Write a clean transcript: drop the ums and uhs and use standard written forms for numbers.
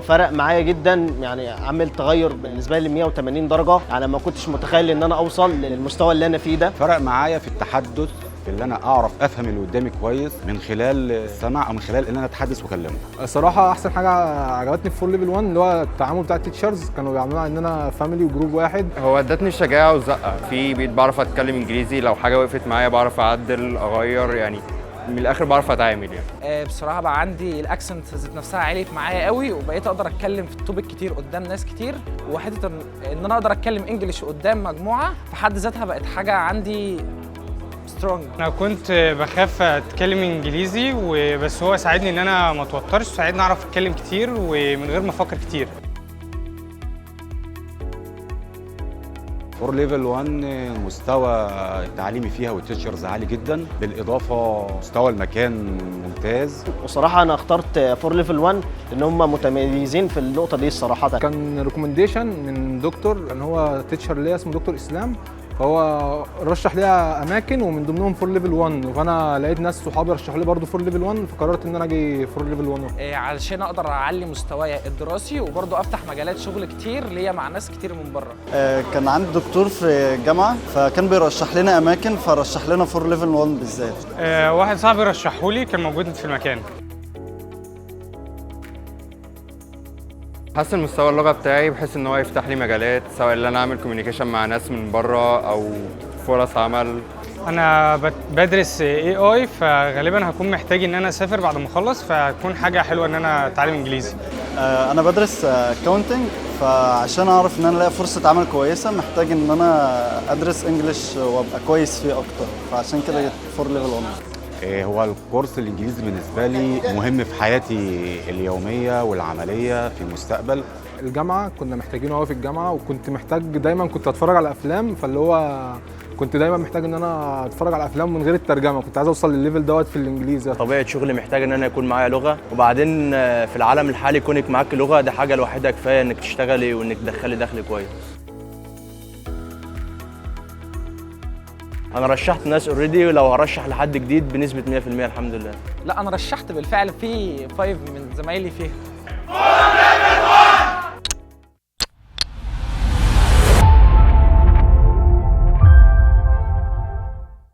فرق معايا جدا، يعني عمل تغير بالنسبة لي 180 درجه. يعني ما كنتش متخيل ان انا اوصل للمستوى اللي انا فيه ده. فرق معايا في التحدث، في اللي انا اعرف افهم اللي قدامي كويس من خلال السمع او من خلال ان انا اتحدث واكلمه. الصراحة احسن حاجة عجبتني في Four Level 1 اللي هو التعامل بتاع ال teachers، كانوا بيعاملونا اننا family و group واحد. هو ادتني الشجاعة والزقه في بقيت بعرف اتكلم انجليزي، لو حاجة وقفت معايا بعرف اعدل اغير، يعني من الاخر بعرف اتعامل يعني. بصراحة بقى عندي ال accent ذات نفسها عليت معايا قوي، وبقيت اقدر اتكلم في ال topic كتير قدام ناس كتير، وحتة ان انا اقدر اتكلم English قدام مجموعة في حد ذاتها بقت حاجة عندي strong. انا كنت بخاف اتكلم انجليزي وبس، هو ساعدني ان انا ما اتوترش، وساعدني اعرف اتكلم كتير ومن غير ما افكر كتير. Four Level 1 المستوى التعليمي فيها وال teachers عالي جدا، بالاضافة مستوى المكان ممتاز. وصراحة انا اخترت Four Level 1 لان هم متميزين في النقطة دي الصراحه. كان recommendation من دكتور ان هو teacher ليا اسمه دكتور اسلام، فهو رشح ليا اماكن ومن ضمنهم Four Level 1، فانا لقيت ناس صحابي رشحوا لي برضه Four Level 1، فقررت ان انا اجي Four Level 1. علشان اقدر اعلي مستواي الدراسي وبرضه افتح مجالات شغل كتير ليا مع ناس كتير من بره. كان عندي دكتور في الجامعة فكان بيرشح لنا أماكن، فرشح لنا Four Level 1 بالذات. واحد صاحبي رشحهولي، كان موجود في المكان. حسن مستوى اللغة بتاعي بحيث ان هو يفتح لي مجالات، سواء ان انا اعمل communication مع ناس من بره او فرص عمل. انا بدرس AI، فغالبا هكون محتاج ان انا اسافر بعد ما اخلص، فهتكون حاجة حلوة ان انا اتعلم انجليزي. أنا بدرس accounting، فعشان أعرف إن أنا ألاقي فرصة عمل كويسة محتاج إن أنا أدرس English وأبقى كويس فيه أكتر، فعشان كده جيت Four Level 1. هو الكورس الانجليزي بالنسبة لي مهم في حياتي اليومية والعملية في المستقبل. الجامعة كنا محتاجينه قوي في الجامعه، وكنت محتاج دايما كنت اتفرج على افلام، فاللي هو كنت دايما محتاج ان انا اتفرج على افلام من غير الترجمه، كنت عايز اوصل للل level دوت في الانجليزي. طبيعة شغلي محتاج ان انا يكون معايا لغه، وبعدين في العالم الحالي كونك معاك لغة ده حاجة لوحدها كفاية انك تشتغلي وانك تدخلي دخل كويس. انا رشحت ناس already، ولو هرشح لحد جديد بنسبة 100% الحمد لله. لا، انا رشحت بالفعل في 5 من زمايلي فيها.